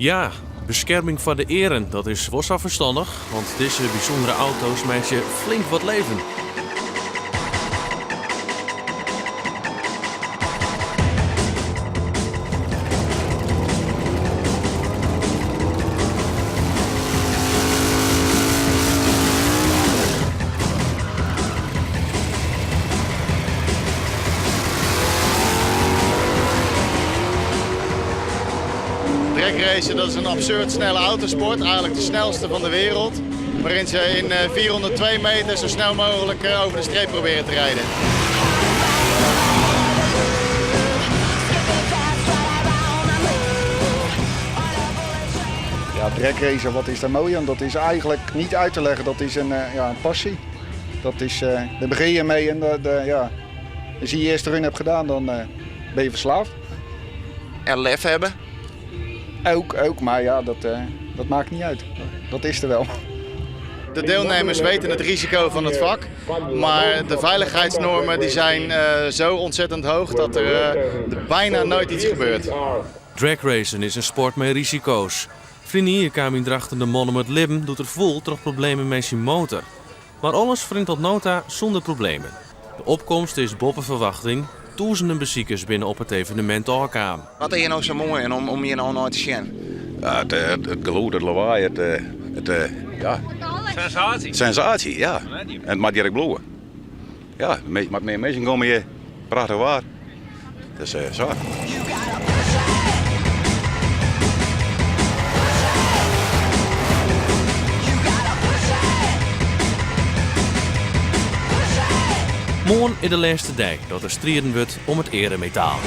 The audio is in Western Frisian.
Ja, beskerming foar de earen, dat is wol sa ferstannich, want dizze bysûndere auto's meitsje flink wat leven. Dragracen dat is een absurd snelle autosport, eigenlijk de snelste van de wereld. Waarin ze in 402 meter zo snel mogelijk over de streep proberen te rijden. Ja, dragracen, wat is daar mooi aan? Dat is eigenlijk niet uit te leggen. Dat is een, ja, een passie. Dat is, daar begin je mee en de, ja, als je je eerste run hebt gedaan, dan ben je verslaafd. En lef hebben? Ook, ook, maar ja, dat maakt niet uit. Dat is er wel. De deelnemers weten het risico van het vak, maar de veiligheidsnormen die zijn zo ontzettend hoog dat er bijna nooit iets gebeurt. Dragracen is in sport mei risiko's. Ferline jier kaam yn Drachten de man om it libben doe't er foel troch problemen mei syn motor. Mar alles ferrint oant no ta sûnder problemen. De opkomst is boppe ferwachting, tûzenen besikers binne op it evenemint ôfkaam. Wat is hjir no sa moai oan om hjir no nei te sjen? Ja, it gelûd, it lawaai, it, ja. Sensatie. Sensatie, ja. En it moat hjir ek bliuwe. Ja, moat mear minsken komme hjir. Prachtich waar. Dus sa. Moarn is de lêste dei dat der striden wurdt om it earemetaal.